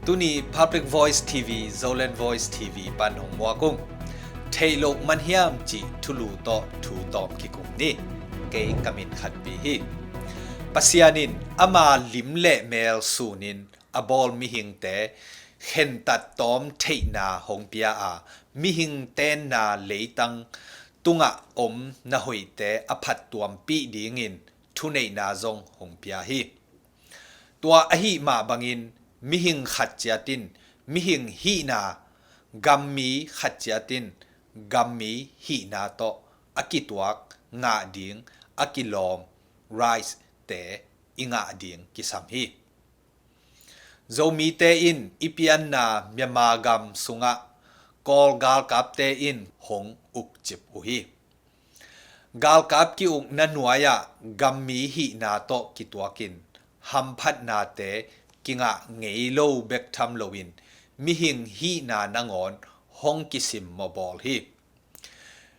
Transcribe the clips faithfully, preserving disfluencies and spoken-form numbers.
Tuni Public Voice T V, Zoland Voice T V pan hong muak ung. Theih loh man hiam cih thulu tawh thu tawm kikum ni. Kei ka min Khatpi hi. Pasian in ama lim le mel sunin a bawl mihingte khentat tawm theihna hong pia a, mihing tenna leitang tungah om na hoihte a phattuampih dingin thuneihna zong hong pia hi. Tua ahih mah bangin mihing khat ciat in mihing hihna, gammi khat ciat in gammi hihna tawh a kituak ngah ding, a kilawm, rights te i ngah ding kisam hi. Zomite in i pianna Myanmar gam sungah Kawl galkapte in hong ukcip uh hi. Galkap ki-ukna nuai-ah gammi hihna tawh kituakin hamphatnate kingah ngei lo bek tham loin mihing hihna nangawn hong kisim mawbawl hi.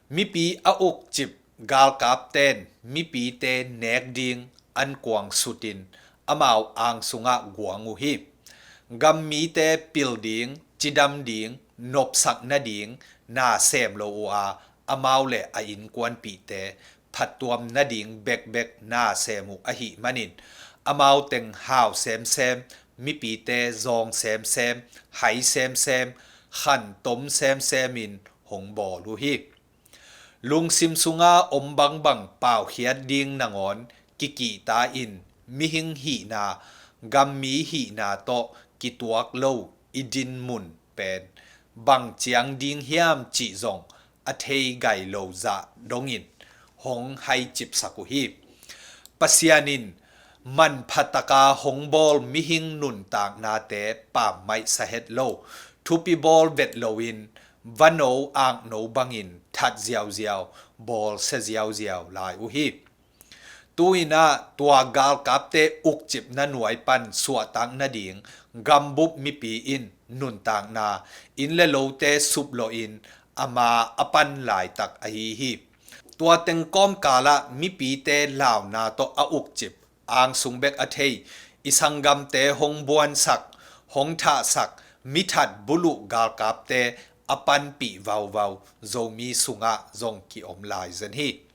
Mipi a ukcip galkapten mipite nek ding ankuang sutin amau ang sungah guang uh hi. Gammite pil ding, cidam ding, nopsak nading na sem lo uh a, amau le a innkuanpihte phattuam nading bekbek na sem uh ahih manin amau teng hau semsem, mipite zawng semsem, hai semsem, khantom semsem in hong bawl uh hi. Lungsim sunga om bangbang paukhiat ding nangawn kikihta in mihing hihna, gammi hihna tawh kituak lo i dinmun pen bang ciang ding hiam cih zong a thei gai lo zah dongin hong haicipsak uh hi. Pasian in manphataka hong bawl mihing nuntaknate pammaih sahet lo, thupi bawl vet loin vano akno bangin that ziauziau, bawlsia ziauziau lai uh hi. Tu-in ah tua galkapte ukcipna nuai pan suahtak nading gambup mipi in nuntakna, inn le lote suplawhin ama a pan laitak ahi hi. Tua teng kawmkalah mipite launa tawh a ukcip, angsung bek a thei, i sanggamte hong buansak, hong thahsak, mithat buluh galkapte a panpih vauvau Zomi sungah zong kiom lai zen hi.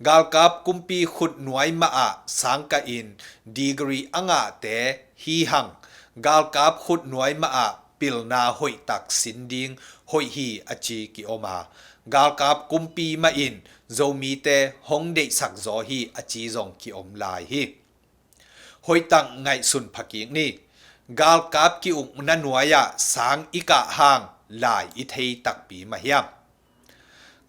Galkap kumpi khutnuai mahah sangkahin degree a ngahte hi hang. Galkap khutnuai mahah pilna hoihtak sin ding hoih hi a ci kiom a, galkap kumpi mahin Zomite hong deihsak zaw hi a ci zong kiom lai hi. Hoihtak ngaihsun phakik ni. Galkap ki-ukna nuai-ah sang i kah hang lai i thei takpi mah hiam?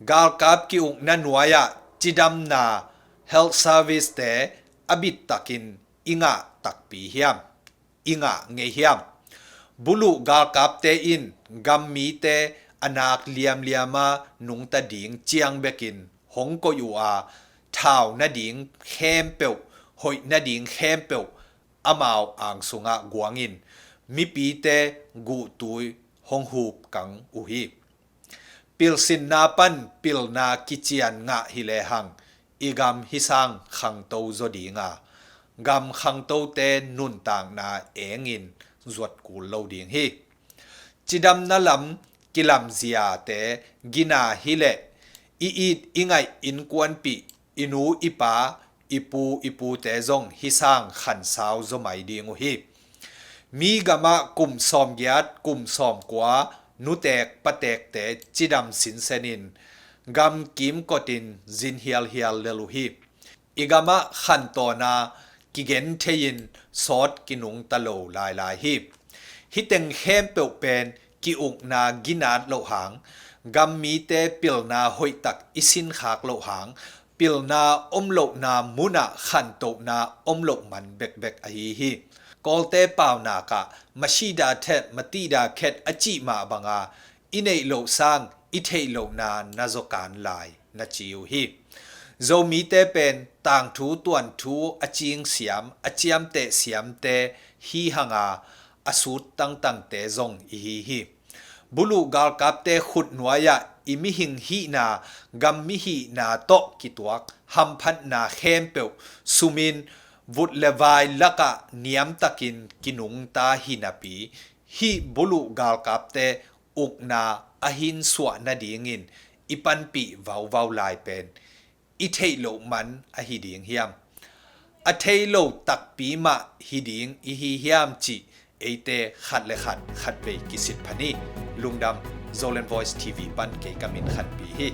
Galkap ki-ukna nuai-ah cidamna health service te a bittakin i ngah takpi hiam? I ngah ngei hiam? Buluh galkapte in gammite a nak liamliama nungta ding ciang bekin hong koih uh a, thau nading khempeuh, hoih nading khempeuh amau ang sungah guangin mipite guhtui hong hupkang uh hi. Pilsinna pan pilna kician ngah hi lehang i gam hi sang khangto zaw dinga, gam khangtote nuntakna engin zuat kul lo ding hi. Cidamna lam kilamziate gina hileh i it i ngaih innkuanpih, i nu i pa, i pu i pute zong hi sang khansau zaw mai ding uh hi. Mi gamah kum sawmgiat, kum sawmkua nutek patekte cidam sinsenin gam kimkotin zin hialhial lel uh hi. I gamah khantawn a kigen thei-in sawt kinungta lo lailai hi. Hih teng khempeuh pen ki-ukna ginat loh hang, gammite pilna hoihtak i sinkhak loh hang, pilna om lohna munah khantohna om loh man bekbek ahi hi. Kawlte paunak ah mashida thet matida khet a cih mah banga i neih loh sang i theih lohna na zaw kan lai na ci uh hi. Zomite pen tangthu tuanthu a cing siam, a ciamteh siamte hi hanga, a sut tangtangte zong i hi hi. Buluh galkapte khutnuai-ah i mihing hihna, gam mihihna tawh kituak hamphatna khempeuh sumin vut le vai lakah niamtakin kinungta hi napi, hih buluh galkapte ukna a hinsuah nadingin i panpih vauvau lai pen i theih loh man ahi ding hiam? A thei lo takpi mah hi ding i hi hiam cih eite khat le khat khatvei kisit pha ni. Lungdam. Zoland Voice T V pan kei ka min Khanpi hi.